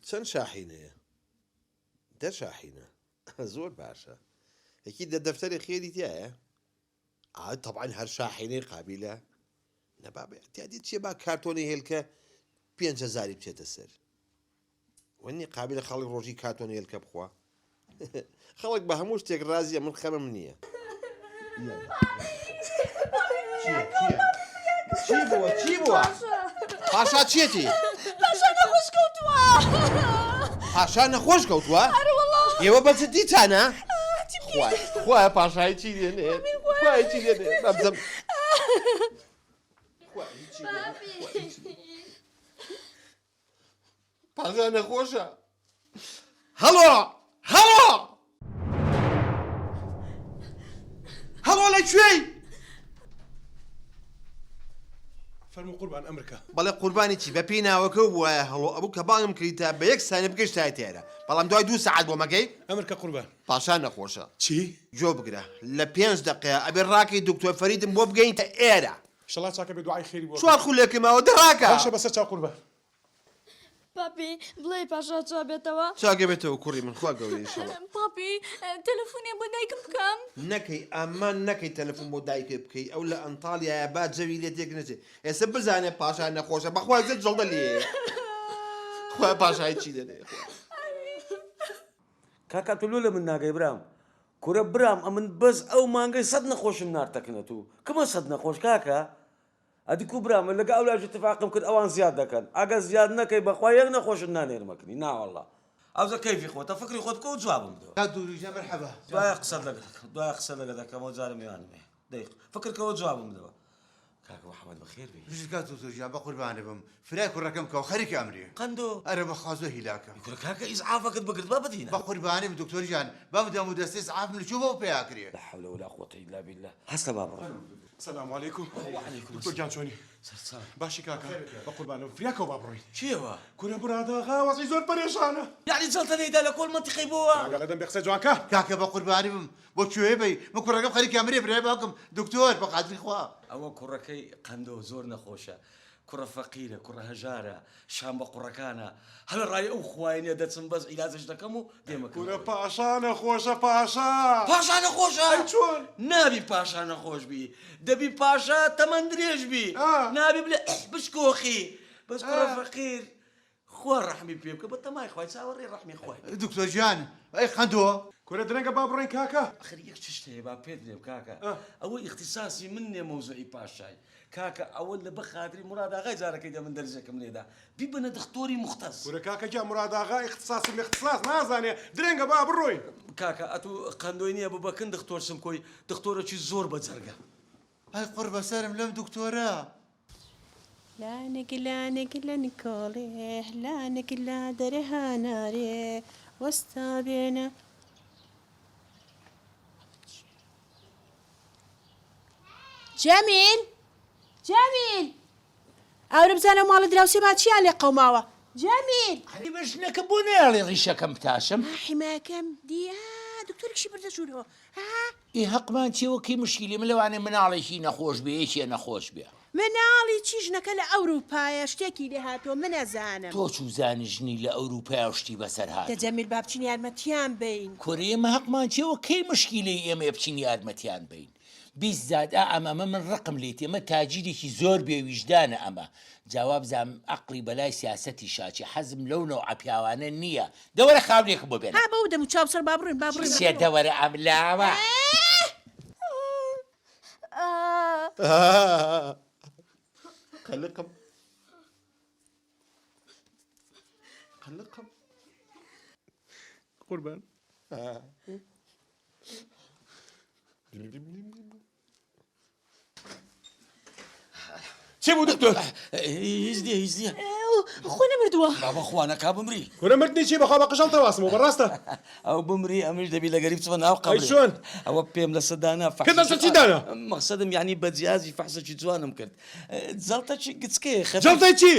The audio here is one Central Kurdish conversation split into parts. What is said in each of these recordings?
چەند شاحینەیە؟ دە شاحینە زۆر باشە یەکی دە دەفتەری خێری تایە ئا تەبعەن هەر شاحینەی قابیلە نە بابە اعتیادی چیە با کارتۆنی هێلکە پێنج هەزاری بچێتە سەر وەنی قابلە خەڵک ڕۆژی کارتۆنی هێلکە بخوا خەڵک بە هەموو شتێک ڕازیە من خەمم نییە چی بووە چی بووە پاشا چیەتی پاشا نەخۆش کەوتووە پاشا نەخۆش کەوتووە ئێوە بە جدیتانە خوایە پاشای چی دێنێ خوایە چی دێنێ بەبزم پاشا نەخۆشە هەڵۆ هەڵۆ هەڵۆ لە کوێی؟ فەرموو قوربان ئەمرکە. بەڵێ قوربانی چی بە پێی ناوەکەو بوایە هەڵۆ ئەبوو کە بانگم کردیتە بە یەک سانیە بگەشتایەتە ئێرە بەڵام دوای دوو سەعات بۆمەکەی؟ ئەمرکە قوربان. پاشا نەخۆشە. چی؟ گوێ بگرە لە پێنج دەقەیا ئەبێ ڕاکەی دکتۆر فەریدم بۆ بگەینتە ئێرە. ئیشەڵا چاکە بێ دوعای خێری بۆ ئەکەم. چوار خولەکم ماوە دە ڕاکە. باشە بەسەر چاو قوربان. پاپی بڵێی پاشا چا بێتەوە؟ چاکە بێتەوە کوڕی من خوا گەورەیە ئیشەڵا. پاپی تەلەفونێ بۆ دایکم بکەم؟ نەکەی ئامان نەکەی تەلەفون بۆ دایکت بکەی ئەو لە ئەنتاڵیایە با جەوی لێ تێک نەچێ ئێستا بزانێ پاشا نەخۆشە بەخوا زە جڵدە لێیە خوا پاشای چی دەنێ کاکە تۆ لۆ لە من ناگەی برام کورە برام ئەمن بەس ئەو مانگەی سەد نەخۆشم نارتەکنە تو کمە سەد نەخۆش کاکە ئەدی کو برا من لەگە ئەولاش اتفاقم کرد ئەوان زیاد دەکەن ئەگەر زیاد نەکەی بەخوا یەک نەخۆشت نانێرمە کنی ناوەڵا ئەوجا کەیفی خۆتە فکری خۆت بکە و جوابم بدەوە. کاک دوکتور گیان مەرحەبا. دوایە قسەت لەگەڵ دەکەم دوایە قسە لەگەڵ دەکەمەوە جارە میوانم هەیە دەی فکر کەوە جوابم بدەوە کاکە محمد بەخێر بێی. بژیت کاک دکتۆر گیان بەقوربانت بم فرای کوڕەکەم کەوە خەریکە ئەمرێ. قەندۆ. ئەرێ بەخوا زۆر هیلاکە. کورە کاکە ئیسعافەکت بگرت با بدینە. بەقوربانی بم دکتۆر گیان بەم دەم و دەستە ئیسعافم لە کوێ بۆ پەیا کرێ. لا حول ولا قوة الا بالله هەستە با بڕۆین. سلام علیکم وعلیکم دکتۆر گیان چۆنی سەرچاو باشی کاکە بەقوربانم فریاکەوە با بڕۆین چیەوە کورە مراد ئاغا وەزعی زۆر پەرێشانە. یەعنی جەڵتە لێیدا لە کۆل مەنتیقەی بۆوە. کاکە لەدەم بێ قسەی جوان کە. کاکە بەقوربانی بم بۆ کوێ بەی من کوڕەکەم خەریکە ئەمرێ برای باوکم دکتۆر بەخاتری خوا. ئەوە کوڕەکەی قەندۆ زۆر نەخۆشە کوڕە فەقیرە کوڕە هەژارە شان بە قوڕەکانە هەلە ڕای ئەو خوایە نیە دەچم بەس عیلاجش دەکەم و دێمە کورە پاشا نەخۆشە پاشا. پاشا نەخۆشە؟ ئەی چۆن؟ نابی پاشا نەخۆش بی دەبی پاشا تەمەن درێژ بی نابی بلێ بشکۆخی بەس کوڕە فەقیر خوا ڕەحمی پێ بکە بە تەمای خوای چاوەڕێی ڕەحمی خوای. دکتۆر گیان ئەی قەندۆ؟ کورە درەنگە با بڕۆین کاکە. ئەخر یەک چشت هەیە با پێت بلێم کاکە ئەوە ئیختیساسی من نیە مەوزوعی پاشای کاکە ئەوە لە بە خاتری موراد ئاغای جارەکەی دە من دەرزێکم لێدا بیبەنە دختۆری موختەس. کورە کاکە گیان موراد ئاغا ئیختیساس و میختیساس نازانێ درەنگە با بڕۆین. کاکە ئەتوو قەندۆی نیە ببە کن دختۆر سمکۆی دختۆرەکی زۆر بە جەرگە. ئەی قوڕ بەسەرم لەم دکتۆرە. لانک لانک لە نکۆڵێ لانک لە دەرێ هانارێ وەستا بێنە. جەمیل جەمیل ئاورە بزانە ماڵە دراوسێمان چیان لێ قەوماوە جەمیل. ئەی ژنەکە بۆ نایەڵی ڕیشەکەم بتاشم؟ ها حیمایەکەم دی ها دکتۆرێکشی بردە ژوورەوە ها. ئێ هەقمان چیە وەکی مشکیلی من لەوانەیە مناڵێکی نەخۆش بێ یەکێ نەخۆش بێ. مناڵی چی ژنەکە لە ئەوروپایە شتێکی لێ هاتووە من ئەزانم. تۆ چوزانی ژنی لە ئەوروپایە و شتی بەسەر دە هاتووە. جەمیل با بچین یارمەتیان بەین. کورە ئێمە هەقمان چیە وە کەی مشکیلەی ئێمەیە بچین یارمەتیان بەین 20 زاد ئا ئەمە ئەمە من ڕقم لێتی ئەمە تاجیرێکی زۆر بێ ویژدانە ئەمە جا وابزانم ئەقڵی بەلای سیاسەتیشا چێ حەزم لەو نەوعە پیاوانە نیە دە وەرە خاولێکم بۆ بێنە. ها بەو دەم و چاو سڕ با بڕۆین با بڕۆین. چیە دە وەرە ئەم لاوە. قەلقم قەلقم. قوربان. چی بوو دکتۆر؟ هیچ نییە هیچ نییە خۆ نەمردووە بابا خوا نەکا بمری کورە مردنی چی بەخوا بە قژەڵ تەواسمەوە بەڕاستە ئەو بمری ئەمش دەبی لەگەری بچمە ناو ئەی قەبرێ چۆن؟ ئەوە پێم لەسەر دانا پێت لەسەر چی دانا؟ مەقسەدم یعنی بە جیازی فەحسێکی جوانم کرد جەڵتەکی گچکەیە خەفیف جەڵتەی چی؟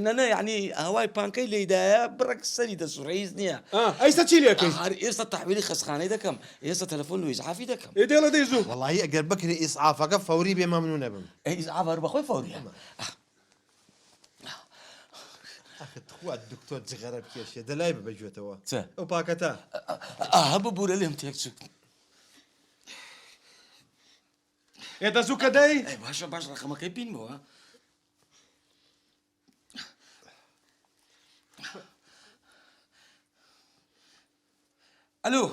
نەنە یعنی هەوای پانکەی لێیدایە بڕێک سەری دەسوڕێ هیچ نییە ئەیستا چی لێکەی؟ هەر ئێستا تەحویلی خەستخانەی دەکەم ئێستا تەلەفۆن لۆ ئیسعافی دەکەم. ئێ دێڵە دەی زوو. وەڵاهی ئەگەر بکرێ ئیسعافەکە فەوری بێ مەمنونەبم. ئێ ئیسعاف هەر بەخۆی فەوریە. ئاخر تخوا. وا دکتۆر جغەرە بکێشێ دەلای بە گوێتەوە. چ؟ ئەو پاکەتە. ئاها ببورە لێم تێک چوو. ئێ دە زوو کە دەی. ئەی باشە باش ڕەقەمەکەی بینمەوە. ئەلو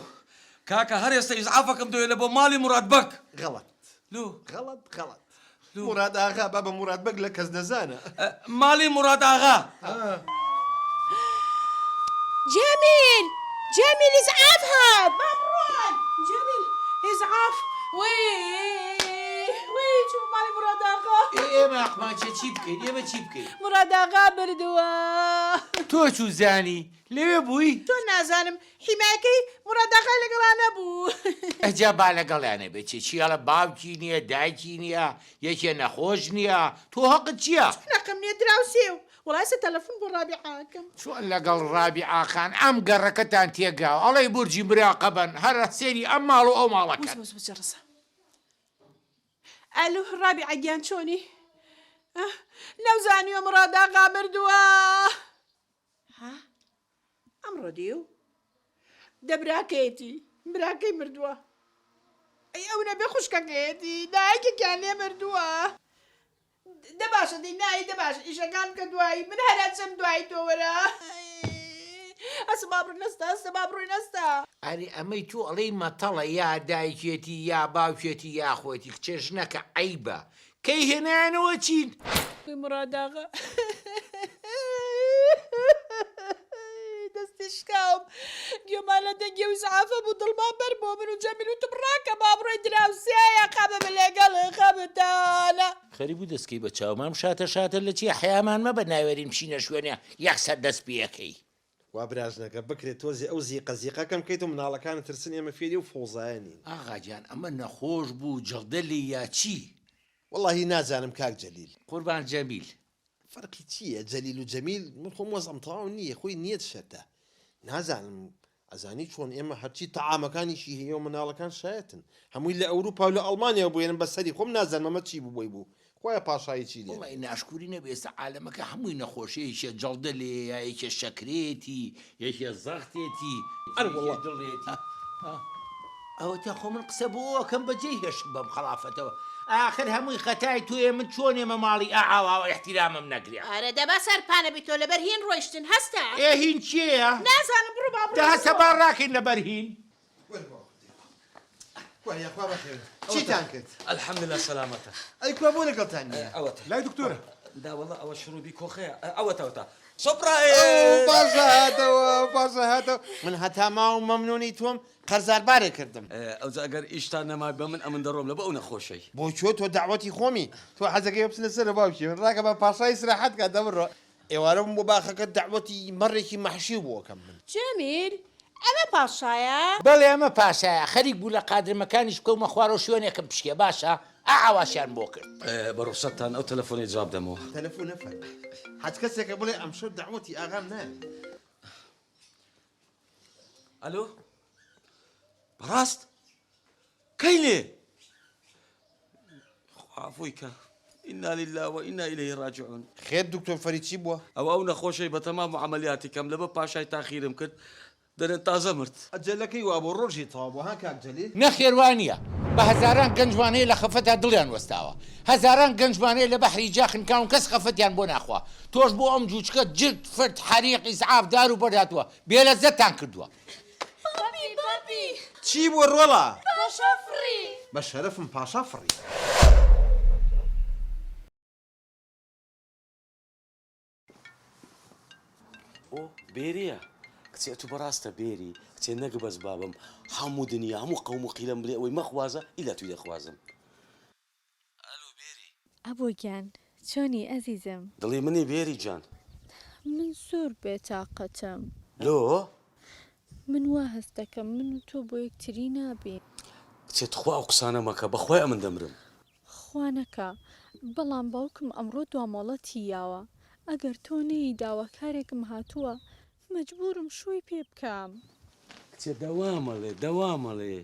کاکە هەر ئێستا ئیزعافەکەم دەوێت لە بۆ ماڵی موراد بەگ. غەڵەت. لو. غەڵەت غەڵەت. موراد ئاغا بابە موراد بەگ لە کەس نەزانە. ماڵی موراد ئاغا. جەمیل جەمیل ئیزعاف هات با بڕۆین. جەمیل ئیزعاف وەی وەی چوومە ماڵی موراد ئاغا. ئێ ئێمە ئەقمان چیە چی بکەین ئێمە چی بکەین. موراد ئاغا مردووە. تۆ چوزانی لەوێ بووی؟ چۆن نازانم حیمایەکەی موراد ئاغای لەگەڵا نەبوو. ئەجا با لەگەڵیا نەبێ چێ چی ئەڵێ باوکی نییە دایکی نییە یەکێ نەخۆش نییە تۆ هەقت چییە؟ چۆن هەقم نییە دراوسێ و وەڵا ئێستا تەلەفون بۆ ڕابیعە ئەکەم. چۆن لەگەڵ ڕابیعە خان ئەم گەڕەکەتان تێگاوە ئەڵێی بورجی مراقەبەن هەر سەیری ئەم ماڵ و ئەو ماڵەکەن. وەز وەز جەڕسە. ئەلو ڕابیعە گیان چۆنی؟ نەوزانیوە موراد ئاغا مردووە. ها ئەمڕۆ دیو دە براکەیەتی براکەی مردووە ئەی ئەو نەبێ خوشکەکەیەتی دایکێکیان لێ مردووە دە باشە دی نایی دە باش ئیشەکان بکە دوایی من هەر ئەچم دوایی تۆ وەرە ئەسە با بڕۆین ئەستا ئەستا با بڕۆین ئەستا. ئەرێ ئەمەی تۆ ئەڵێی مەتەڵە یا دایکێتی یا باوکێتی یا خۆیەتی کچە ژنەکە عەیبە کەی هێنایانەوە چین؟ وی موراداغا دەستی شکاوم گوێمان لە دەنگی ئەو ئیسعافە بوو دڵمان بەر بۆ من و جەمیل وتم ڕاکە با بڕۆین دراوسێیە خەمم لەگەڵ خەمتانە. خەریک بوو دەست کەی بە چاومام شاتە شاتە لە چیە حەیامان مەبە ناوێرین بچینە شوێنێ یەکسەر دەست پێکەی. وا براژنەکە بکرێ تۆزێ ئەو زیقە زیقە کەم کەیت و مناڵەکانت ترسن ئێمە فێری ئەو فەوزایە نین. ئاغا گیان ئەمە نەخۆش بوو جەڵدە لێی یا چی؟ وەڵاهی نازانم کاک جەلیل. قوربان جەمیل. فەرقی چییە جەلیل و جەمیل من خۆم وەزعم تەواو نییە خۆی نیەت شەرتە نازانم ئەزانی چۆن ئێمە هەرچی تەعامەکانیشی هەیە و مناڵەکان شایەتن هەمووی لە ئەوروپا و لە ئەڵمانیا بووێنم بە سەری خۆم نازانم ئەمە چی بوو بۆی بوو خوایە پاشایی چی لێ وەڵای ناشکوری نەبێ ئێستا عالەمەکە هەمووی نەخۆشە یەکێ جەڵدە لێیە یەکێ شەکرەیەتی یەکێ زەختێتی ئەرێ وەڵا یەکێ دڵێتی ئەوەتا خۆ من قسە بۆ ئەکەم بەجێی هێشتم بەم خەڵافەتەوە ئاخر هەمووی خەتای تۆیە من چۆن ئێمە ماڵی ئا ئاواوە ئیحتیرامم نەگرێ. ئەرێ دەبا سەرپانە بی تۆ لەبەر هین ڕۆیشتن هەستە. ئێ هین کێیە؟ نازانم بڕۆ با دە بڕۆین هەستە بڕۆ. با ڕاکەین لەبەر هین. وەرە بۆ خودێ کوا یاخوا بەخێر چیتان کرد؟ الحمدللە سەلامەتە. ئەی کوا بۆ لەگەڵتان نییە؟ ئەوەتە. لای دکتۆرە. دا وەڵا ئەوە شڕوبی کۆخەیە ئەوەتە ئەوەتە سوپرایز. ئەو پاشا هاتەوە ئەو پاشا هاتەوە من هەتا ماوم مەمنونی تۆم قەرزار بارێ کردم. ئەوجا ئەگەر ئیشتان نەما بە من ئەمن دەڕۆم لە بۆ ئەو نەخۆشەی. بۆ کوێ تۆ دەعوەتی خۆمی تۆ حەزەکەی بچنە سەرە باوکی من ڕاکە با پاشا ئیسراحەت کا دەبڕۆ ئێوارە بم بۆ باخەکە دەعوەتی مەڕێکی مەحشی بۆ ئەکەم من. جەمیل ئەمە پاشایە؟ بەڵێ ئەمە پاشایە، خەریک بوو لە قادرمەکانیش بکەومە خوارەوە شوێنێکم بشکێ باشە ئا ئاواشیان بۆ کرد. بە ڕوخسەتتان ئەو تەلەفۆنەی جواب دەمەوە. تەلەفۆن نەفەرموو حەج کەسێکە بڵێ ئەمشەو دەعوەتی ئاغام نایە. ئەلۆ بەڕاست کەی لێ خوا عەفوی کە ئینا لله و ئینا ئیلەیه ڕاجعون خێر دکتۆر فەرید چی بووە؟ ئەوە ئەو نەخۆشەی بەتەمام عەمەلیاتی کەم لەبە پاشای تاخیرم کرد دەرێن تازە مرد. ئەجەلەکەی وابوو ڕۆژی تەواو بوو ها کاک جەلیل؟ نەخێر وا نییە بە هەزاران گەنجمان هەیە لە خەفەتا دڵیان وەستاوە هەزاران گەنجمان هەیە لە بەحری جا خنکاون کەس خەفەتیان بۆ ناخوا تۆش بۆ ئەم جوچکە جرت فرت حەریق ئیسعاف دار و بەرد هاتووە بێلەزەتتان کردووە. بابی بابی. چی بووە ڕۆڵە؟ پاشا فڕی. بە شەرەفم پاشا فڕی. ئۆ بێریە کچێ ئەتوو بەڕاستە بێری کچێ نەک بەس بابم هەموو دنیا هەموو قەوم و قیلەم بلێ ئەوەی مەخوازە ئیلا توی دەخوازم ئەلۆ بێری. ئەبۆ گیان چۆنی ئەزیزم. دڵی منی بێری گیان. من زۆر بێتاقەتم. لۆ؟ من وا هەست دەکەم من و تۆ بۆ یەکتری نابین. کچێ تخوا ئەو قسانە مەکە بەخوای ئەمن دەمرم. خوا نەکا، بەڵام باوکم ئەمڕۆ دوا مۆڵەتی یاوە، ئەگەر تۆ نەیی داواکارێکم هاتووە مەجبوورم شووی پێ بکەم. کچێ دەوا مەڵێ، دەوا مەڵێ،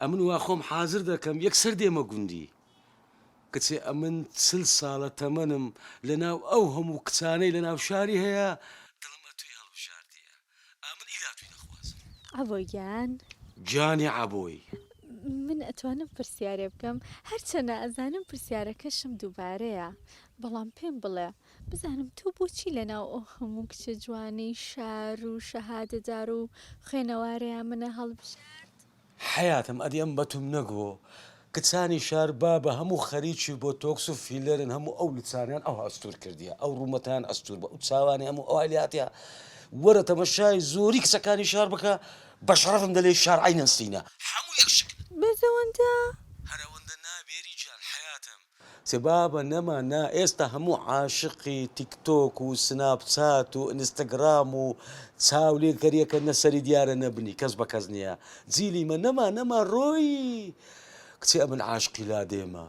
ئەمن وا خۆم حازر دەکەم یەکسەر دێمە گوندی. کچێ ئەمن چل ساڵە تەمەنم لە ناو ئەو هەموو کچانەی لە ناو شاری هەیە دڵم. ئەمن ئیلاتوی دەخوازم. عەبۆ گیان. گیانی عەبۆی. من ئەتوانم پرسیارێ بکەم؟ هەرچەنە ئەزانم پرسیارەکەشم دووبارەیە بەڵام پێم بڵێ بزانم تۆ بۆچی لەناو ئەو هەموو کچە جوانەی شار و شەهادەدار و خوێنەوارەیا منە هەڵبژارد؟ حەیاتم ئەدی ئەم بەتوم نەگۆ کچانی شار بابە هەموو خەریکی بۆتۆکس و فیلەرن هەموو ئەو لچانیان ئەوها ئەستور کردیە ئەو ڕوومەتیان ئەستور بوە ئەو چاوانی هەموو ئەوهای لێهاتیە وەرە تەمەشای زۆری کچەکانی شار بکە بەشەڕەفم دەلێی شار عەینەن سینە هەموو یەک شکلن. بەس ئەوەندە؟ هەر ئەوەندە نا بێری گیان حەیاتم. چ بابە نەما نا ئێستا هەموو عاشقی تیک تۆک و سناپ چات و ئینستاگرام و چاو لێکەریەکە نە سەری دیارە نە بنی کەس بە کەس نیە جیلی مە نەما نەما ڕۆیی کچێ ئەمن عاشقی لادێمە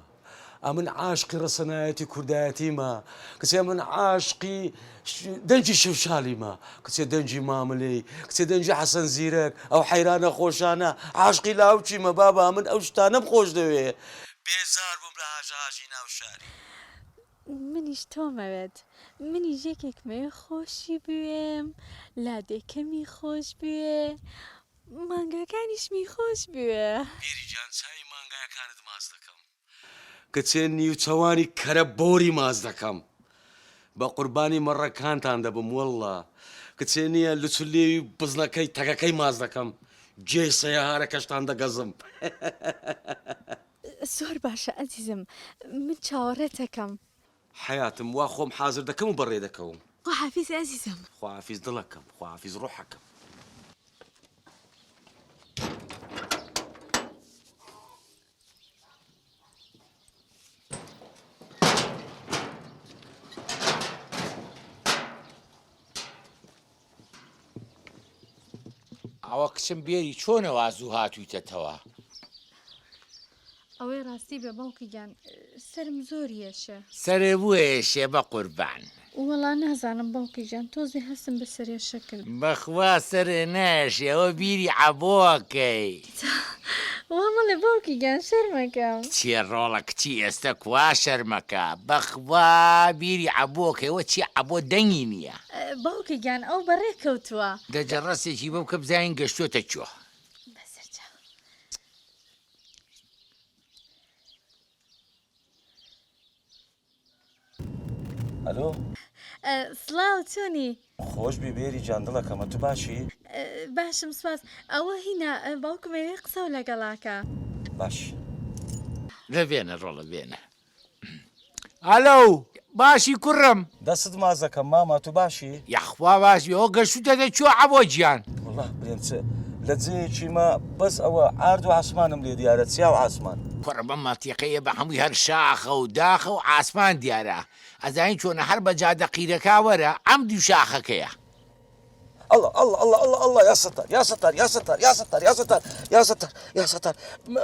ئەمن عاشقی ڕەسەنایەتی کوردایەتیمە کچێ ئەمن عاشقی دەنگی شمشالیمە کچێ دەنگی ماملێی کچێ دەنگی حەسەن زیرەک ئەو حەیرانە خۆشانە عاشقی لاوچیمە بابە ئەمن ئەو شتانەم خۆش دەوێ بێزار بووم لە هاژەهاژی ناو شاری. منیش تۆمەوێت منیش یەکێکمەوێ خۆشی بوێم لادێکەمی خۆش بوێ مانگاکانیشمی خۆش بوێ. میری گیان چاوی مانگایەکانت ماچ دەکەم. کچێ نیوچەوانی کەرە بۆری ماچ دەکەم. بە قوربانی مەڕەکانتان دەبم واللە. کچێ نییە لچ و لێوی بزنەکەی تەگەکەی ماچ دەکەم. گێی سەیارەکەشتان دەگەزم. زۆر باشە ئەزیزم من چاوەڕێتەکەم. حەیاتم وا خۆم حازر دەکەم و بەڕێ دەکەوم. خواحافیز ئەزیزم. خواحافیز دڵەکەم خواحافیز ڕۆحەکەم. ئەوە کچم بێری چۆنە وا زوو هاتوویتەتەوە؟ ئەوەی ڕاستی بێ باوکی گیان سەرم زۆر یەشێ. سەرێ بوێشێ بەقوربان. وەڵا نازانم باوکی گیان تۆزێ هەستم بە سەرێشە کرد. بەخوا سەرێ نایەشێ ئەوە بیری عەبۆکەی. وا مەڵێ باوکی گیان شەرمەکەم. کچێ ڕۆڵە کچی ئێستە کوا شەرمەکە بەخوا بیری عەبۆکەی ئەوە چیە عەبۆ دەنگی نیە. باوکە گیان ئەو بەڕێ کەوتووە. دە جەڕەسێکی بۆ بکە بزانین گەشتۆتە کوێ. بەسەرچاو. ئەلۆ. سڵاو چۆنی؟ خۆش بی بێری گیان دڵەکەمە تو باشی؟ باشم سوپاس ئەوە هینا باوکم ئەیەوێ قسەو لەگەڵاکا. باش. دە بێنە ڕۆڵە بێنە. ئەلۆ باشی کوڕم. دەستت ماچ دەکەم مامە تو باشی؟ یاخوا باش بی ئەوە گەشتوتەتە کوێ عەبۆ گیان؟ وەڵا برێم چ لە جێیەکی ما بەس ئەوە عارد و عاسمانم لێ دیارە چیا و عاسمان. کوڕە بەم مەنتیقەیە بە هەمووی هەر شاخە و داخە و عاسمان دیارە ئەزانی چۆنە هەر بە جادە قیرەکا وەرە ئەم دیو شاخەکەیە. اللە اللە اللە اللە اللە یا ستار یا ستار یا ستار یا ستار یا ستار یا ستار یا ستار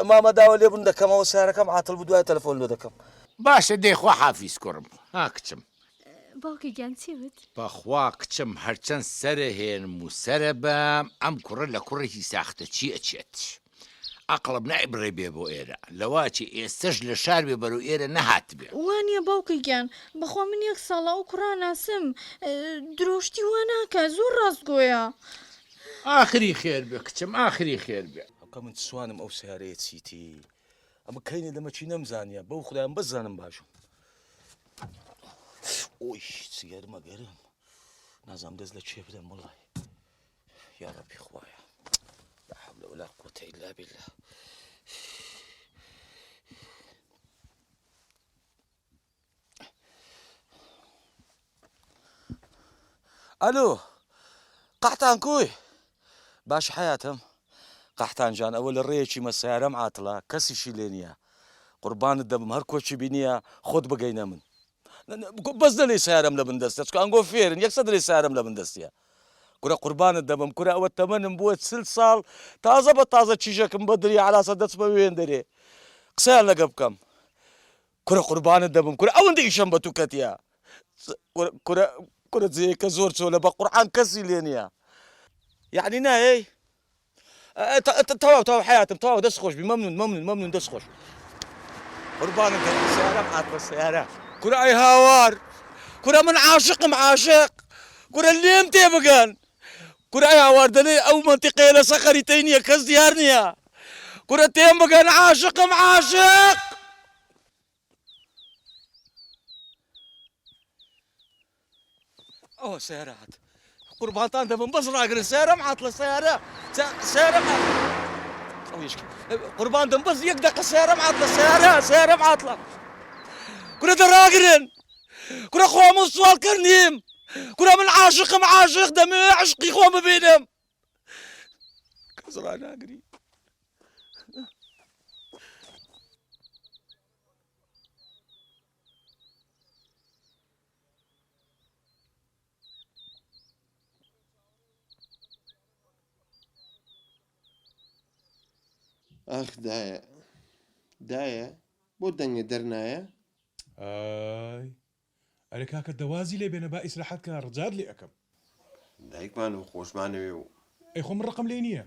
مامە داوە لێبوون دەکەمەوە سیارەکەم عاتڵ بوو دوای تەلەفۆن لۆ دەکەم. باشە دەی خواحافیز کوڕم ها کچم. باوکە گیان چی وت؟ بەخوا کچم هەرچەند سەرە هێنم و سەرە بەم ئەم کوڕە لە کوڕێکی ساختەچی ئەچێت ئەقڵم نایبڕێ بێ بۆ ئێرە لەواچێ ئێستەش لە شار بێ بەرەو ئێرە نەهاتبێ. وانیە باوکە گیان بەخوا من یەک ساڵە ئەو کوڕە ئەناسم درۆ شتی وا ناکا زۆر ڕاستگۆیە. ئاخری خێر بێ کچم ئاخری خێر بێ. ئەوکە من چوانم ئەو سەیارەیە چیتی ئەمە کەینە لە مەکینەم زانیە بەو خودایەم بەس زانم باشم ئۆی چ گەرمە گەرم نازانم دەست لە کێ بدەم وەڵای یا ڕەبی خوایە لا حول ولا قوة إلا بالله ئەلۆ قەحتان کوی باش حەیاتم قەحتان جان ئەوە لە ڕێیەکی مە سەیارەم عاتڵە کەسیشی لێ نییە قوربانت دەبم هەر کۆچی بینیە خۆت بگەینە من بەس دەلێی سەیارەم لە بن دەستە چکە ئەنگۆ فێرن یەکسەر دەلێی سەیارەم لە بن دەستیە کورە قوربانت دەبم کورە ئەوە تەمەنم بووە چل ساڵ تازە بە تازە چیژەکم بە دری عراسە دەچمە وێندەرێ قسەیان لەگە بکەم کورە قوربانت دەبم کورە ئەوەندە ئیشەم بە تو کەتیە کورە کورە جێیەکە زۆر چۆلە بە قورعان کەسی لێ نییە یعنی نایەی تەواو تەواو حیاتم تەواو دەست خۆش بی مەمنون مەمنون مەمنون دەست خۆش قوربانت دەبم سیارەم هاتوە سیارە کورە ئەی هاوار کورە من عاشقم عاشق کورە لێم تێ بگەن. کورە ئەی هاوار دەلێ ئەو مەنتیقەیە لەسەر خەریتەی نییە کەس دیار نییە کورە تێم بگەن عاشقم عاشق. ئەوە سەیارە هات قوربانتان دەبم بەس ڕاگرن سەیارەم عاتڵە سەیارە سەیارەم قوربان دەم بەس یەک دەقە سەیارەم عاتڵە سەیارە سەیارەم عاتڵە کورە دەڕاگرن کورە خۆم و سواڵکەر نیم کورە من عاشقم عاشق دەمەوێ عشقی خۆم ببینم کەس ڕاناگری. ئاخ دایە دایە بۆ دەنگە دەرنایە؟ ئای ئەرێ کاکە دە وازی لێ بێنە با ئیسراحەت کە ڕجات لێ ئەکەم. دایکمان و خۆشمانەوێ و. ئەی خۆ من ڕقم لێی نییە.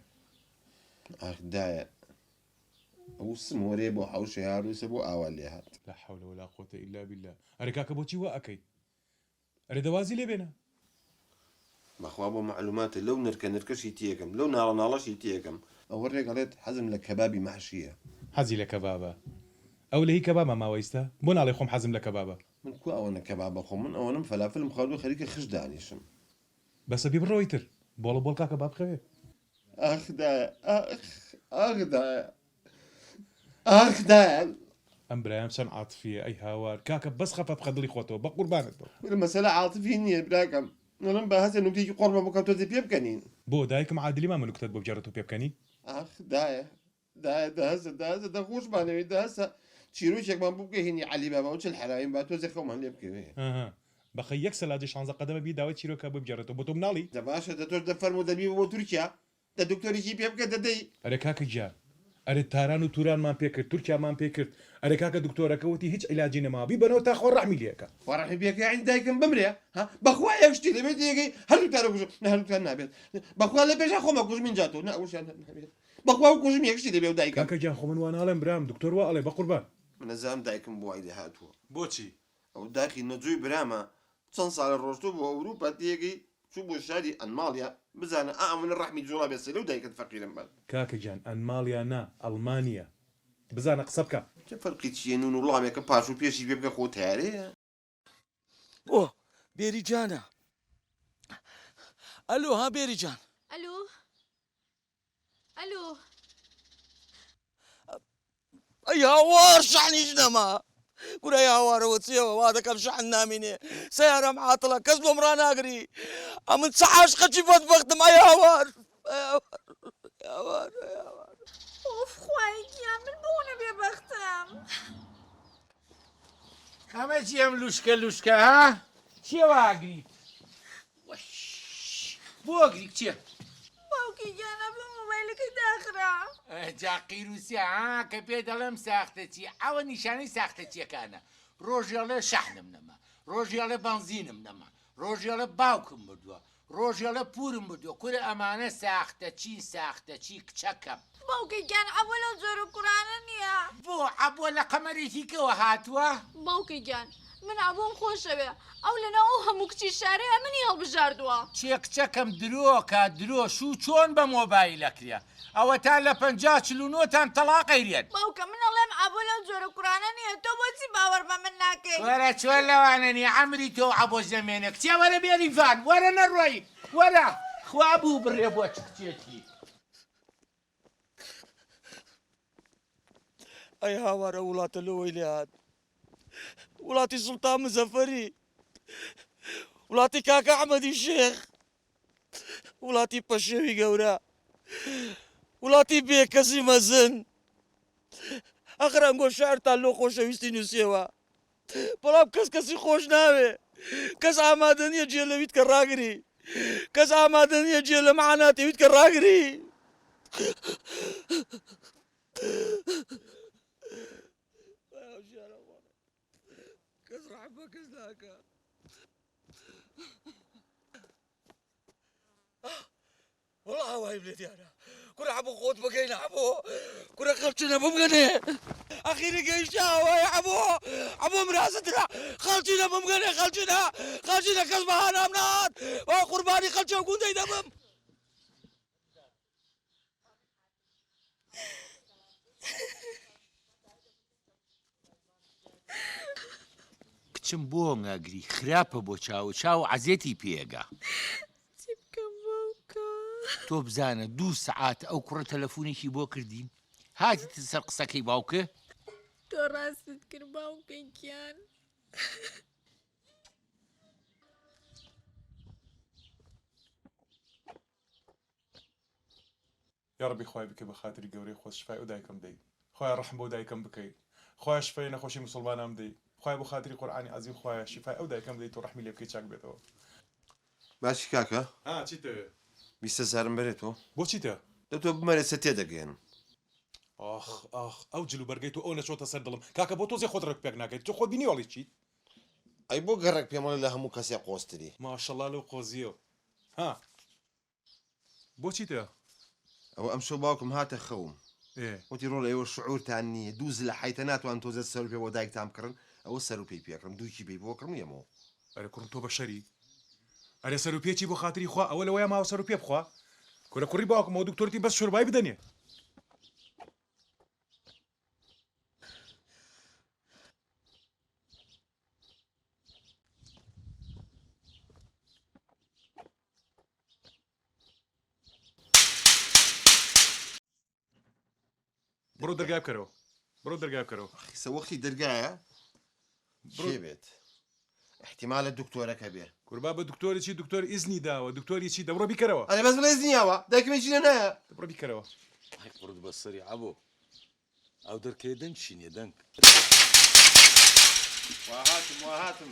ئاخ دایە ئەو سمۆرەیە بۆ حەوشەی هاروسە بۆ ئاوا لێ هات. لا حول ولا قوة الا باللە ئەرێ کاکە بۆچی وا ئەکەی ئەرێ دە وازی لێ بێنە. بەخوا بۆ مەعلوماتت لەو نرکە نرکەشی تێکەم لەو ناڵە ناڵەشی تێکەم. ئەوە رێک ئەڵێت حەزم لە کەبابی مەحشیە. حەزی لە کەبابە ئەو لە هی کەبابە ماوە ئیستا بۆ ناڵێ خۆم حەزم لە کەبابە. من کوا ئەوەنە کەباب ئەخۆم من ئەوەنەم فەلافلم خواردوە خەریکە خشت دانیشم. بەسە بیبڕەوە ئیتر بۆڵە بۆڵ کاکە با بخەوێ. ئاخ دایە ئاخ ئاخ دایە ئاخ دایە. ئەم برایم چەند عاتفیە ئەی هاوار کاکە بەس خەفە بخە دڵی خۆتەوە بەقوربانت بم. کورە مەسەلە عاتفی نیە براکەم ئەڵێم با هەسێ نوکتەیەکی قۆڕ بە بکەم تۆزێ پێ بکەنین. بۆ دایکم عادلی مامە نوکتەت بۆ بگێڕێتەوە پێ بکەنی؟ ئاخ دایە دایە دە هەسە دە هەسە دە خۆشمانەوێی دە هەسە چیرۆکێکمان بۆ بکە هینی عەلی بابا و چل حەراوین با تۆزێ خەومان لێ بکەوێ. ئەها بەخە یەک سەلاجەی شانزە قەدەمە بی داوای چیرۆکە بۆ بگێڕێتەوە بۆ تۆ مناڵی؟ دە باشە دە تۆش دە فەرموو دە بیبە بۆ تورکیا دە دکتۆریکی پێ بکە دە دەی. ئەرێ کاکە گیان ئەرێ تاران و تورانمان پێ کرد تورکیامان پێ کرد ئەرێ کاکە دکتۆرەکە وتی هیچ عیلاجی نەماوە بیبەنەوە تا خوا ڕەحمی لێ کا. خوا ڕەحمی پێ کە یەعنی دایکم بمرێ ها بەخوا یەک شتی لەبێت تێگەی هەردووکتان ئەکوژم نە هەردووکتان نابێت بەخوا لە پێشا خۆم ئەکوژم ئینجا تۆ نە ئەوشیان نابێت بەخوا بکوژم یەک شتی لەبێ و دایکم. کاکە گیان خۆ من وا ناڵێم برام دکتۆر وا ئەڵێ بەقوربان. من ئەزانم دایکم بۆ وای لێ هاتووە. بۆچی؟ ئەو داخی نەجۆی برامە چەند ساڵە ڕۆشتوو بۆ ئەوروپا تێگەی چوو بۆ شاری ئەنماڵیا بزانە ئا ئەوەنە ڕەحمی جوڵا بێ سەلەو دایکت فەقیرم بات. کاکە گیان ئەنماڵیا نا ئەڵمانیا بزانە قسە بکە. چ فەرقی چیە نون و ڵامێکە پاش و پێشی پێ بکە خۆ تەیارەیە. ئۆ بێری جانە ئەلۆ ها بێری جان. ئەلۆ ئەلۆ. ئەی هاوار شەحنیش نەما کورە ئەی هاوارەوە چیەوە وا دەکەم شەحن نامینێ سەیارەم عاتڵە کەس بۆم ڕاناگری ئەمن چ عاشقەکی بەدبەختم ئەی هاوار ئەی هاوار ئەی هاوار ئەی هاوار. ئۆف خوایە گیان من بۆ نە بێبەختم. ئەمە چی ئەم لوشکە لوشکە ها چیە وا ئەگریت وەش بۆ ئەگری کچێ باوکی گیان ئەبوو مۆبایلەکەی داخرا. جا قیروسیا ها کە پێ دەڵێم ساختەچی ئەوە نیشانەی ساختەچیەکانە ڕۆژی ئەڵێ شەحنم نەما ڕۆژی ئەڵێ بەنزینم نەما ڕۆژی ئەڵێ باوکم مردووە ڕۆژی ئەڵێ پورم مردووە کورە ئەمانە ساختەچین ساختەچی کچەکەم. باوکە گیان عەبۆ لەو جۆرە کوڕانە نیە. بۆ عەبۆ لە قەمەرێکی کەوە هاتووە؟ باوکە گیان من عەبۆم خۆشەوێ ئەو لەناو ئەو هەموو کچی شارەیا منی هەڵبژاردووە. کێ کچەکەم درۆکا درۆ شوو چۆن بە مۆبایل ئەکرێ ئەوەتا لە 50 49 تان تەڵاق ئەیرێن. باوکە من ئەڵێم عەبۆ لەو جۆرە کوڕانە نیە تۆ بۆچی باوەڕ بە من ناکەی؟ وەرە چۆن لەوانە نیە عەمری تۆ و عەبۆش نەمێنێ کچێ وەرە بێریڤان وەرە نەڕۆی وەرە خوا بوو بڕێ بۆ چ کچێکی. ئەی هاوار ئەو وڵاتە لۆوەی لێ هات وڵاتی سوڵتان مزەفەری وڵاتی کاکە ئەحمەدی شێخ وڵاتی پەشێوی گەورە وڵاتی بێکەسی مەزن ئەخر ئەنگۆ شعرتان لۆ خۆشەویستی نووسیەوە بەڵام کەس کەسی خۆش ناوێ کەس ئامادە نییە جێ لەویت کە ڕاگری کەس ئامادە نییە جێ لە مەعاناتەویت کە ڕاگری کەس ڕەحم بە کەس ناکا. وەڵا ئاوایم لێ دیارە کورە عەبۆ خۆت بگەینە عەبۆ کورە خەڵچینە بمگەنێ ئەخیری گەیشتە ئاوای عەبۆ عەبۆ مرازە درا خەڵچینە بمگەنێ خەڵچینە خەڵچینە کەس بە هانام نەهات وا قوربانی خەڵکی ئەو گوندەی دەبم. کچم بۆ ŋاگری خراپە بۆ چاو چاو عەزێتی پێگا. چی بکەم باوکە؟ تۆ بزانە دوو سەعات ئەو کوڕە تەلەفونێکی بۆ کردین هاتیتە سەر قسەکەی باوکە؟ تۆ ڕاستت کرد باوکە گیان. یاڕەبی خوای بکەی بە خاتری گەورەی خۆت شفای ئەو دایکەم دەی خوایە ڕەحم بەو دایکەم بکەی خوایە شفای نەخۆشی موسڵمانان بدەی خوایە بۆ خاتری قورئانی عەزیم خوایە شیفای ئەو دایکەم بدەیت و ڕەحمی لێ بکەی چاک بێتەوە. باشی کاکە. ها چیت دەوێ؟ 20 هەزارم بەرێ تۆ. بۆ چیتە؟ دە تۆ بمەرێ سە تێدەگەیەنم. ئاخ ئاخ ئەو جل و بەرگەی تۆ ئەو نەچۆتە سەر دڵم کاکە بۆ تۆزێ خۆت ڕێک پێک ناکەیت تۆ خۆت بینیوە ئەڵێی چیت؟ ئەی بۆ گەڕەک پێمەڵێ لە هەموو کەسێ قۆزتری. ماشەڵا لەو قۆزیەو ها. بۆ چیتە؟ ئەوە ئەمشەو باوکم هاتە خەوم ئێ. وتی ڕۆڵە ئێوە شعورتان نییە دوو زلە حەیتە ناتوان تۆزێ سەرو پێ بۆ دایکتان بکڕن ئەوە سەرو پێی پێکڕم دووکی پێی بۆ کڕم و یەمەوە. ئەرێ کوڕم تۆ بەشەری؟ ئەرێ سەرو پێ چی بۆ خاتری خوا ئەوە لەوەیا ماوە سەرو پێ بخوا؟ کورە کوڕی باوکم ئەوە دکتۆرتی بەس شۆربای بدەنێ. بڕۆ دەرگای بکەرەوە بڕۆ دەرگای بکەرەوە خیسە وەختی دەرگایە بڕۆ بێت احتیمالە دکتۆرەکە بێ کوربا بە دکتۆری چی دکتۆر ئیزنی داوە دکتۆری چی دەبڕۆ بیکەرەوە ئەرێ بەس بڵێ ئیزنی یاوە دایکم هیچی نەنایە دەبڕۆ بیکەرەوە ئەی قوڕت بەسەری عەبۆ ئەو دەرکەیە دەنگ چی نیە دەنگ. وا هاتم وا هاتم.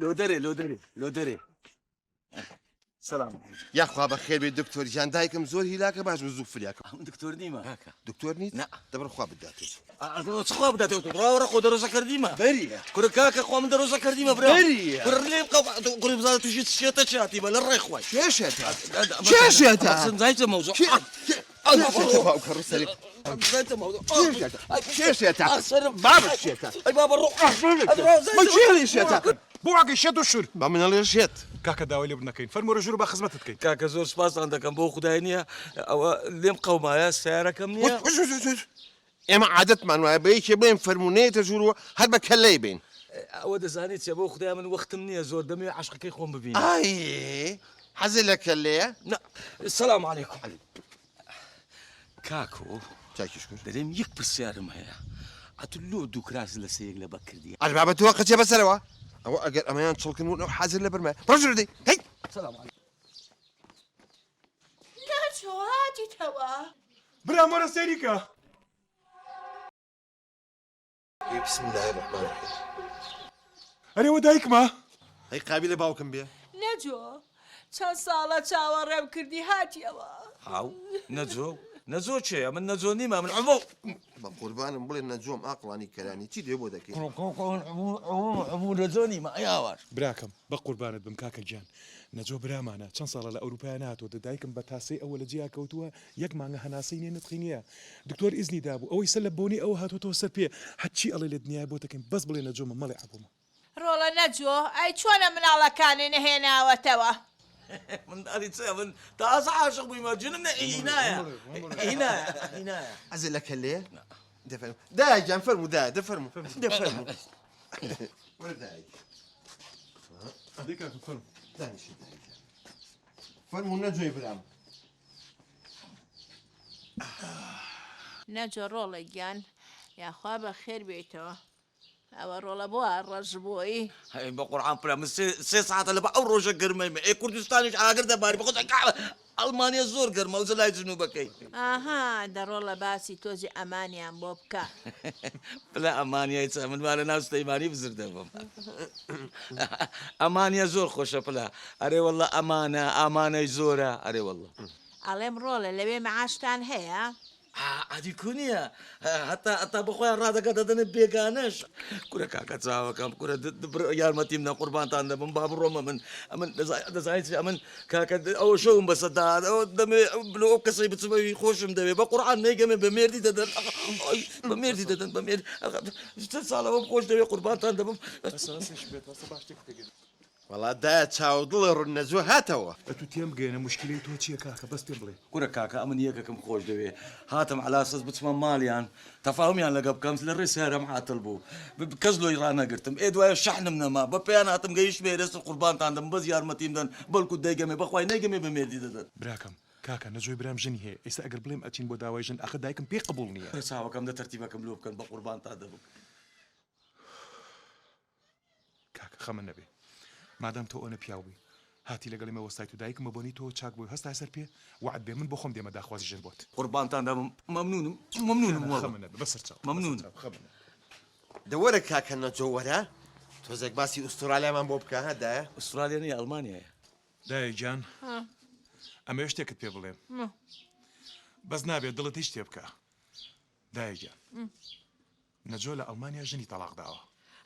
لۆ دەرێ لۆ دەرێ لۆ دەرێ سلام یاخوا بەخێر بێ دکتۆر گیان دایکم زۆر هیلاکە باش بوو زوو فریاکەم. من دکتۆر نیمە کاکە. دکتۆر نیت؟ نا. دەبڕ خوا بداتێ. چ خوا بداتێ تۆ ڕاوەڕە خۆ دەرۆزە کردیمە. بەریە. کورە کاکە خوا من دەرۆزە کردیمە برا. بەریە. کورە لێم قەو کوری بزانە تووشی چ شێتە چ هاتیمە لە ڕێی خوای. کێ شێتە؟ کێ شێتە؟ زایتە مەوزوع. کێ شێتە باوکە ڕوو سەری. زایتە مەوزوع. کێ شێتە؟ کێ شێتە؟ بابت شێتە. ئەی بابە ڕۆ. بە کێ شێتە؟ بۆ ئەگەی شێت و شور. بە من ئەڵێ شێت. کاکە داوای لێبوردن ئەکەین فەرموو وەرە ژوورو با خزمەتت کەین. کاکە زۆر سوپاستان دەکەم بۆ خودای نییە ئەوە لێم قەومایە سەیارەکەم نییە. وش وش وش وش ئێمە عادەتمان وایە بە یەکێ بڵێین فەرموو نەیەتە ژوورەوە هەر بە کەللەی بین. ئەوە دەزانی چیە بۆ خودای من وەختم نییە زۆر دەمەوێ عەشقەکەی خۆم ببینم. ئای حەزت لە کەللەیە؟ نا سلام علیکم. کاکۆ چاکیش کرد. دەرێم یەک پرسیارم هەیە ئەتو لۆ دوو کراس لەسە یەک لەبەر کردیە؟ ئەرێ بابە تۆ قەچێ بەسەرەوە ئەوە ئەگەر ئەمەیان چڵکن بوون ئەو حازر لەبەرمە بڕۆ ژوورە دەی هەی. سلام علیکم. ناچۆ هاتیتەوە؟ برام وەرە سەیری کە. ئەی بسم اللە الرحمن الرحیم. ئەرێ وە دایکمە؟ ئەی قابیلە باوکم بێ؟ نەجۆ چەند ساڵە چاوەڕێم کردی هاتیەوە. هاو نەجۆ نەجۆ کێیە من نەجۆ نیمە من عەبۆ. بە قوربانم بڵێ نەجۆم ئاقڵانی کەرانی چی دێ بۆ دەکەی. عەبۆ نەجۆ نیمە ئەی هاوار. براکەم بەقوربانت بم کاکە گیان نەجۆ برامانە چەند ساڵە لە ئەوروپایە نەهاتۆتە دایکم بە تاسەی ئەوە لە جێیا کەوتووە یەک مانگە هەناسەی نیە نتقی نیە دکتۆر ئیزنی دابوو ئەوەی سەر لە بۆنەی ئەوە هاتۆتەوە سەر پێ هەرچی ئەڵێ لە دنیایە بۆت ئەکەین بەس بڵێ نەجۆمە مەڵێ عەبۆمە. ڕۆڵە نەجۆ ئەی چۆنە مناڵەکانی نەهێناوەتەوە. منداڵی چ من تازە عاشق بوویمە جنم نە هینایە هینایە هینایە. ئەزێ لە کەلێ دە فەرموو دایە گیان فەرموو دایە دە فەرموو دە فەرموو وەرە دایە گیان. دەی کاکە فەرموو. دانیشە دایە گیان فەرموو نەجۆی برام. نەجۆ ڕۆڵە گیان یاخوا بەخێر بێیتەوە ئەوە ڕۆڵە بۆ ڕەش بووی. هەی بە قورعان پرا من سێ سێ سەعاتە لە بە ئەو ڕۆژە گەرمەی مە ئێ کوردستانیش ئاگر دەباری بە خۆتان کاوە ئەڵمانیا زۆر گەرمە ئەوجە لای جنوبەکەی. ئاها دە ڕۆڵە باسی تۆزی ئەمانیان بۆ بکە. پلە ئەمانیای چە من وا لە ناو سلەیمانی بزر دەبم ئەمانیا زۆر خۆشە پلە ئەرێ واللە ئەمانە ئامانەی زۆرە ئەرێ واللە. ئەڵێم ڕۆڵە لەوێ معاشتان هەیە؟ عادی کو نییە هەتا هەتا بە خۆیان ڕادەکە دەدەنە بێگانەش کورە کاکە چاوەکەم کورە یارمەتیم نە قوربانتان دەبم با بڕۆمە من ئەمن دەزانیت ئەمن کاکە ئەوە شەوم بەسە داهات ئەوە دەمێ بلۆ ئەو کەسەی بچمەوی خۆشم دەوێ بە قورعان نەیگەمێ بە مێردی دەدەن بە مێردی دەدەن بە مێرد چەند ساڵەوەم خۆش دەوێ قوربانتان دەبم. بەسە بەسە باشتر تێگەن. وەڵا دایە چاو دڵێ ڕون نەجۆ هاتەوە. ئەتوو تێم بگەیەنە موشکیلەی تۆ چیە کاکە بەس پێم بڵێ. کورە کاکە ئەمن یەکەکم خۆش دەوێ هاتم عەلاسەس بچمە ماڵیان تەفاهومیان لەگە بکەم لە ڕێ سەیارەم عاتڵ بوو کەس لۆی ڕانەگرتم ئێ دوایە شەحنم نەما بە پێیان هاتم گەیشتمە ئێرە سەر قوربانتان دەم بەس یارمەتیم دەن بەڵکو دەیگەمێ بەخوای نەیگەمێ بە مێردی دەدەن. براکەم کاکە نەجۆی برام ژنی هەیە ئێستا ئەگەر بڵێم ئەچین بۆ داوای ژن ئاخر دایکم پێی قبوڵ نیە. کورە چاوەکەم دە تەرتیبەکم لۆ بکەن بەقوربانتان دەبم. کاکە خەمت نەبێ مادام تۆ ئەونە پیاو بووی هاتی لەگەڵ ئێمە وەستایت و دایکم بە بۆنەی تۆوە چاک بووی هەستایە سەر پێ وەعد بێ من بۆ خۆم دێمە داخوازی ژن بۆت. قوربانتان دەبم مەمنونم مەمنونم کاکە وەڵا خەمت نەبێ بەسەر چاو بەسەر مەمنونم. چاو خەمت نەبێ. دە وەرە کاکە نەجۆ وەرە تۆزێک باسی ئوستورالیامان بۆ بکە ها دایە. ئوسترالیا نیە ئەڵمانیایە. دایە گیان ئەمەوێ شتێکت پێ بڵێم بەس نابێت دڵت هیچ تێ بکا دایە گیان نەجۆ لە ئەڵمانیا ژنی تەڵاق داوە.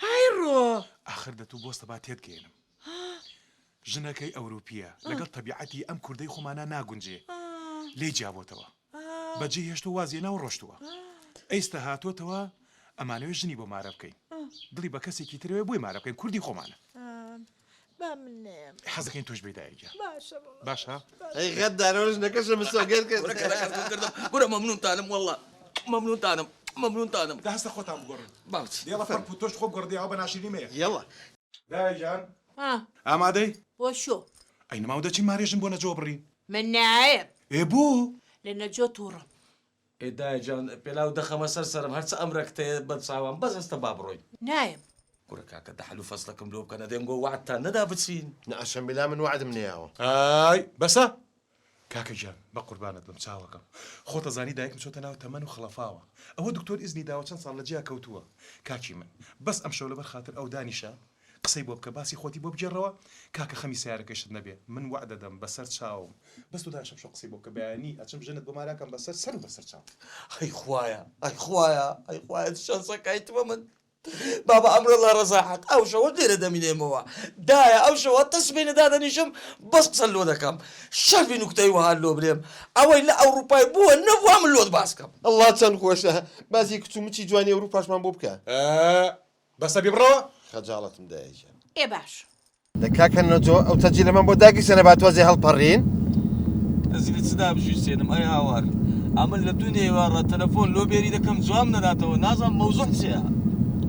هەی ڕۆ. ئاخر دەتوو بۆستە با تێت گەیەنم. ژنەکەی ئەوروپییە لەگەڵ تەبیعەتی ئەم کوردەی خۆمانا ناگونجێ. لێی جیابۆتەوە. بەجێی هێشتووە وازی هێنا و ڕۆشتووە. ئێستا هاتۆتەوە ئەمانەوێ ژنی بۆ مارە بکەین. دڵی بە کەسێکی ترەوێ بۆی مارە بکەین کوردی خۆمانە. با من نەیەم. حەز دەکەین تۆش بێی دایە گیان. باشە بەڵێ. باشە؟ ئەی غەدارەوە ژنەکەشم مسۆگەر کرد. کورە کەرەکەتم کردم کورە مەمنونتانم وەڵا مەمنونتانم مەمنونتانم. دە هەستە خۆتان بگۆڕن. با بچین. یەڵا پەڕپوو تۆش خۆ بگۆڕە دەی ئەوە بە ناشرینی مەیە. یەڵا. دایە گیان ها. ئامادەی؟ بۆ شۆ؟ ئەی نەماوە دەچین مارێ ژن بۆ نەجۆ بڕین. من نایەم. ئێ بۆ؟ لە نەجۆ توڕەم. ئێ دایە جان پێلاو دەخەمە سەر سەرم هەرچ ئەمرەکت هەیە بە چاوان بەس هەستە با بڕۆین. نایەم. کورە کاکە دە حەل و فەسڵەکم لۆ بکە نەدێم گۆ وەعدتان نەدا بچین. نا ئەشەمبیلا من وەعدم نەیاوە. ئای بەسە کاکە گیان بە قوربانت بم چاوەکەم خۆت ئەزانی دایکم چۆتە ناو تەمەن و خڵەفاوە ئەوە دکتۆر ئیزنی داوە چەند ساڵ لە جیا کەوتووە کاکی من بەس ئەمشەو لەبەر خاتر ئەو دانیشە قسەی بۆ بکە باسی خۆتی بۆ بگێڕەوە کاکە خەمی سەیارەکەیشت نەبێ من وەعد ئەدەم بەسەر چاوم بەس تۆ دانیشە ئەمشەو قسەی بۆ بکە بەیانی ئەچم ژنت بۆ ماراکەم بەسەر سەر و بەسەر چاو. ئەی خوایە ئەی خوایە ئەی خوایە چ شەنسەکەیت بە من بابە ئەمڕۆ ڵا ڕەزا حەق ئەو شەوە لێرە دەمینێمەوە دایە ئەو شەوە تا سبەینێ دادەنیشم بەس قسە لۆ دەکەم شەربی نوکتەی وەها لۆ برێم ئەوەی لە ئەوڕوپای بووە نەبووە من لۆت باس کەم. ئەڵا چەند خۆشە باسی کچ و مچی جوانی ئەوروپاشمان بۆ بکە. ئە بەسە بیبڕەوە. خەجاڵەتم دایە گیان. ئێ باشە. دە کاکە نەجۆ ئەو تەجیلەمان بۆ داگیرسێنە با تۆزێ هەڵپەڕین. تەجیلە چ دابگیرسێنم ئەی هاوار ئەمن لە دونێوە ڕە تەلەفۆن لۆ بێری دەکەم جوام نەداتەوە نازانم مەوزوع چیە.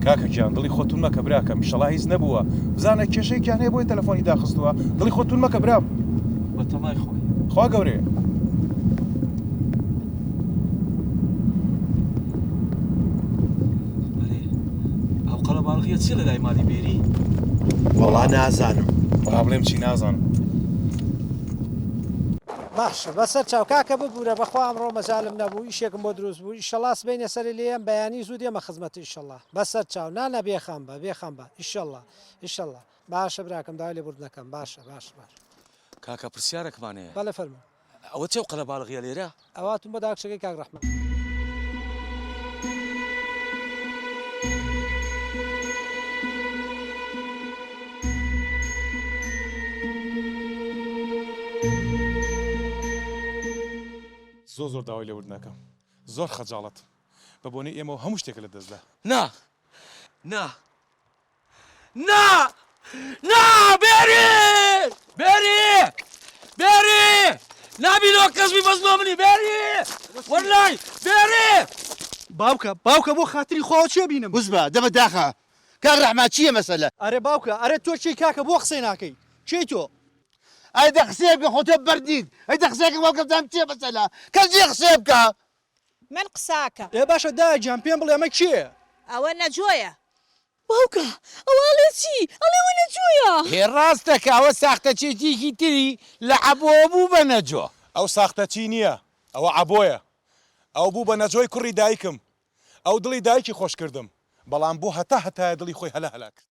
کاکە گیان دڵی خۆت تون مەکە براکەم ئیشەڵا هیچ نەبووە بزانە کێشەیەکیان هەیە بۆیە تەلەفۆنی داخستووە دڵی خۆت تون مەکە برام. بەتەمای خۆی. خوا گەورەیە. ئەرێ ئەو قەرەباڵغیە چیە لە لای مالی بێری؟ وەڵا نازانم. وەڵا بڵێم چی نازانم. باشە بەسەر چاو کاکە ببورە بەخوا ئەمڕۆ مەجالم نەبوو ئیشێکم بۆ دروست بوو ئیشەڵا سبەینێ سەرێ لێیەم بەیانی زوو دێمە خزمەتت ئیشەڵا بەسەر چاو نا نا بێخەم بە بێخەم بە ئیشەڵا ئیشەڵا باشە براکەم داوای لێبوردن ئەکەم باشە باشە باشە. کاکە پرسیارەکمان هەیە. بەڵێ فەرموو. ئەوە چیە ئەو قەرەباڵغیە لێرە؟ ئەوە هاتووم بۆ داکچەکەی کاک ڕەحمان. زۆر زۆر داوای لێبوردن ئەکەم زۆر خەجاڵەتم بە بۆنەی ئێمەوە هەموو شتێکت لە دەست دا. نا نا نا نا بێری بێری بێری نابی لۆ کەس بی بەس لۆ منی بێری وەلای بێری باوکە باوکە بۆ خاتری خواوە چێ بینم وزبە دەمە داخە کاک ڕەحمان چییە مەسەلە؟ ئەرێ باوکە ئەرێ تۆ کێی کاکە بۆ قسەی ناکەی کێی تۆ؟ ئەی دە قسەیە بکە خۆ تۆ بەردیت ئەی دە قسەیەکە باوکە بزانم چییە مەسەلە کەس نییە قسەیە بکا. من قساکەم. ئێ باشە دایە گیان پێم بڵێ ئەمە کێیە؟ ئەوە نەجۆیە. باوکە ئەوە ئەڵێ چی؟ ئەڵێ ئەوە نەجۆیە. هێ ڕاست دەکا ئەوە ساختەچێتیەکی تری لە عەبۆوە بوو بە نەجۆ. ئەو ساختەچی نییە ئەوە عەبۆیە ئەو بوو بە نەجۆی کوڕی دایکم ئەو دڵی دایکی خۆش کردم بەڵام بۆ هەتا هەتایە دڵی خۆی هەلە هەلا کرد.